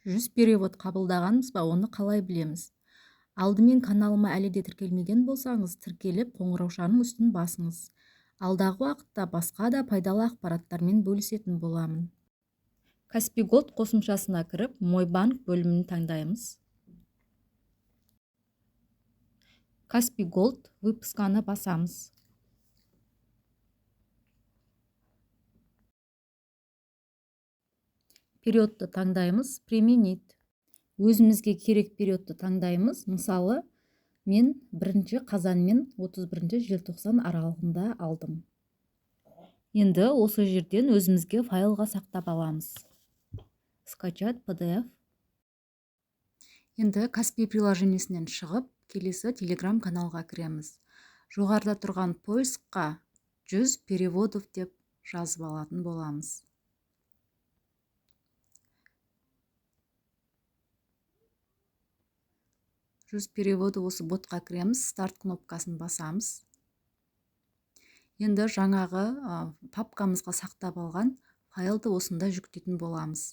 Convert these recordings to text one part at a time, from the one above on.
100 перевод қабылдағанбыз ба, оны қалай білеміз? Алдымен каналыма әлі де тіркелмеген болсаңыз, тіркеліп, қоңыраушаның үстін басыңыз. Алдағы уақытта басқа да пайдалы ақпараттармен бөлісетін боламын. Kaspi Gold қосымшасына кіріп, Мой банк бөлімін таңдаймыз. Kaspi Gold выписканы басамыз. Периодты таңдаймыз, применить. Өзімізге керек периодты таңдаймыз. Мысалы, мен 1 қазан мен 31 желтоқсан аралығында алдым. Енді осы жерден өзімізге файлға сақтап аламыз. Скачать PDF. Енді Kaspi приложениесінен шығып, келесі Telegram каналға кіреміз. Жоғарыда тұрған поискқа 100 переводов деп жазып алатын боламыз. 100 переводы осы ботқа кіреміз, старт кнопкасын басамыз. Енді жаңағы папкамызға сақтап алған файлды осында жүктейтін боламыз.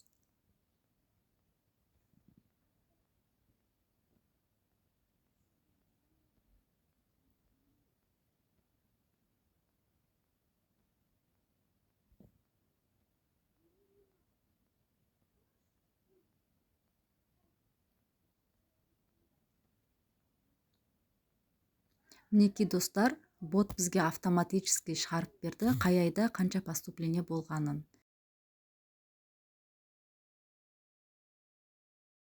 Мінекей, достар, бот бізге автоматически шығарып берді, қай айда қанша поступление болғанын.